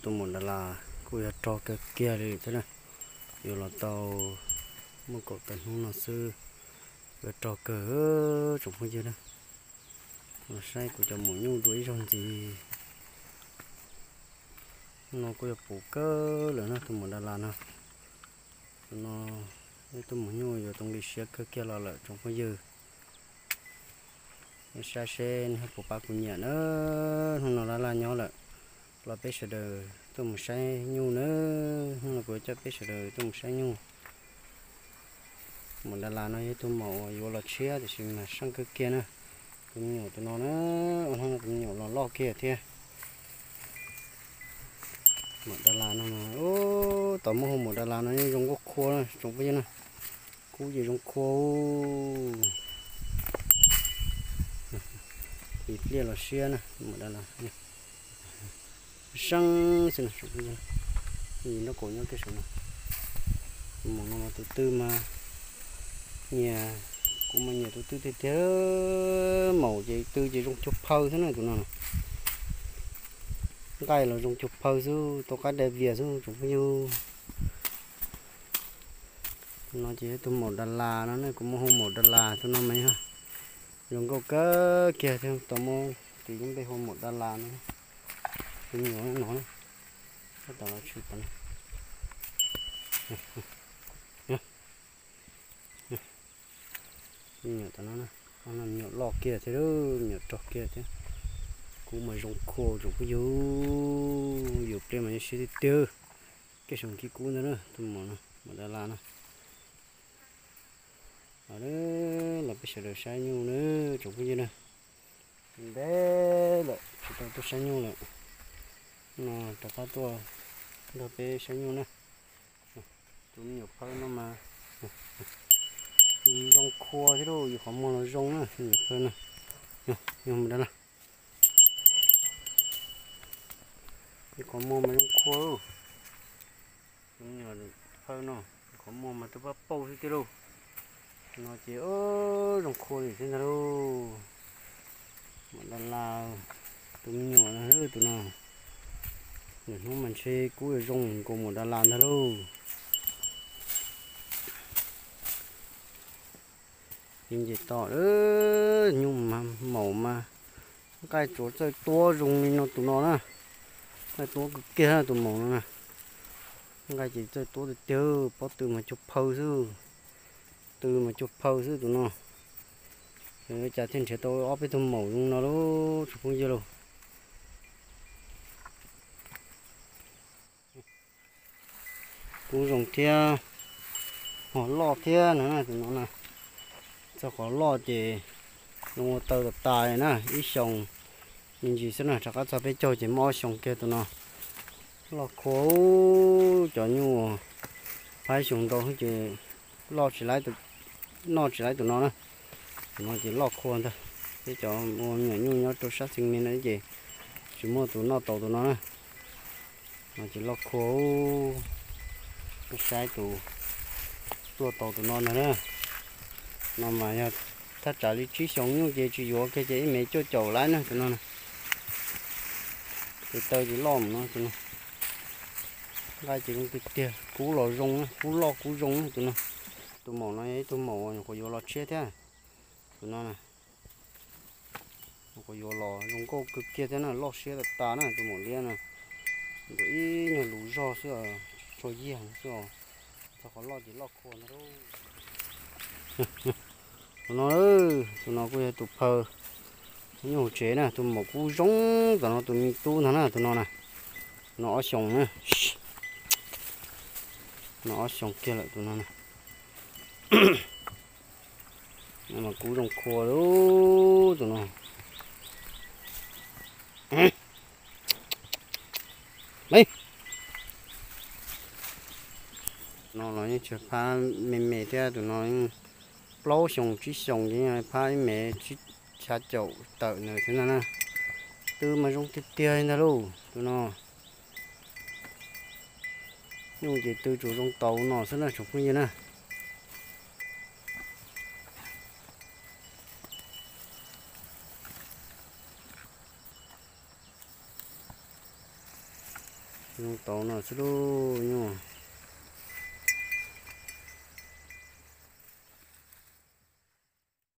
Tus maum Dalas kuj yuav rog kawg kiag li thiab na. Yuav los tau muaj kaum tawm hnub no xwb, yuav rog kawg tsoom phooj ywg na. Los saib kuv cov maum nyuj dua ib zaug ntxiv. Hnub no kuj yuav puv kawg lawm na tus maum Dalas no. Tus no yog tus maum nyuj yuav tau nqi siab kawg kiag los lawm tsoom phooj ywg. Nej saib seb nej ho puas pab kuv nyiam na. Hnub no laj laj nyob lawm, los peb sawv daws tuaj mus saib nyuj na. Hnub no kuv yuav coj peb sawv daws tuaj mus saib nyuj. Maum Dalas no yog tus maum uas yuav los tshiab tiam sis mas seej kawg kiag na. Tus me nyuam tus no na, ua hnub no tus me nyuam los loj kiag thiab. Maum Dalas no, tus muaj hu maum Dalas no yeej zoo nkauj qhua na tsoom phooj ywg na. Kub ces zoo qhua. Ib pliag los siab na maum Dalas. Seeb xwb na tsoom phooj ywg, nrab kaus nyob kiag saum no. Maum no mas tus twj mas nyiam, kuv mas nyiam tus twj tiag tiag. Maum ces twj ces zoo cuag phaw xwb na tus no. Nqaij los zoo cuag phaw xwb, tau qab dai vias xwb tsoom phooj ywg. Tus no ces yog tus maum Dalas no ne, kuv muaj hu maum Dalas tus no mas yog zoo nkauj kawg kiag thiab, tau muab tis lub npe hu maum Dalas no. Tus me nyuam no na, tab tom los tshwm tom no. Me nyuam tom no, me nyuam loj kiag thiab, me nyuam rog kiag thiab. Kub mas zoo qhua tsoom phooj ywg, yus pliag mas yuav siab tiag tiag. Kev zoo kub ntag na, tus maum no, maum Dalas no. Los peb sawv daws saib nyuj na tsoom phooj ywg na. Ntev lawm tsis tau tuaj saib nyuj lawm, no rov qab tuaj nrog peb saib nyuj na. Tus me nyuam phaw no mas zoo qhua thiab lauj, yus qhov muag los zoo na, me nyuam phaw no. Yog mus da laj, yus qhov muag mas zoo qhua lauj. Tus me nyuam phaw no, yus qhov muag mas twb pab pauj xwb tiag lauj. No ces zoo qhua li thiab ntag lauj. Maum da laj, tus me nyuam no, tus no, lwm hnub mas ntshe kuj yuav zoo nkaus maum da laj ntag lauj. Ces nce toj, nyuj mas maum mas nqaij tsuas txawj tuab zoo li no tus no na. Nqaij tuab kawg kiag tus maum no na. Nqaij ces txawj tuab tiag tiag, pob tw mas cuag phaw xwb. Tw mas cuag phaw xwb tus no. Cas thiaj nrhiav tau ob peb tug maum zoo no lauj tsoom phooj ywg lauj. Kub zoo thiab, ho loj thiab no tus no na. Txog qhov loj ces zoo ua taw tas tas na, ib xyoos me ntsis xwb na, rov qab txog peb caug ces muaj ob xyoos kiag tus no. Loj qhua, cov nyuj phab ib xyoos ntau ces loj tsis laib, noj tsis laib tus no na. Tus no ces loj qhua ntag. Peb cov ua me nyuam nyuj nyob rau sab xeev me no ces tsis muaj tus noj tau tus no na. No ces loj qhua, saib tus tuaj tau tus no ntag na. No mas yog thaj tsam li tsib xyoos nyuj ces tsis yuav kiag ces ib mev cuaj caum laib na tus no. Tus taw ces loj mus no tus no. Nqaij ces zoo tiag tiag, kub los zoo, kub loj kub zoo tus no. Tus maum no yog ib tug maum nyuam qhuav yuav los tshiab thiab. Tus no na, nyuam qhuav yuav los zoo nkauj kawg kiag thiab na, loj siab tas tas na, tus maum liab na. Ntuas ib nyuag lus zog xwb, tshuav yiag xwb os. Txog qhov loj ces loj qhua ntag lauj. Tus no, tus no kuj yog tus phaw nyuj hauv tsev na, tus maum kub zoo tom no, tus me tub ntag na, tus no na. Tus no ob xyoos na. No ob xyoos kiag lawm tus no na. Mas kub zoo qhua lauj tus no. No los yeej tsis phab me me thiab, tus no plaub xyoos tsib xyoos ces phab ib mev tsib xya caum tawm ntawd thiab ntag na. Tw mas zoo tiag tiag li ntag lauj tus no. Nyuj ces tw tsuas zoo tau no xwb na tsoom phooj ywg na. Zoo tau no xwb lauj nyuj.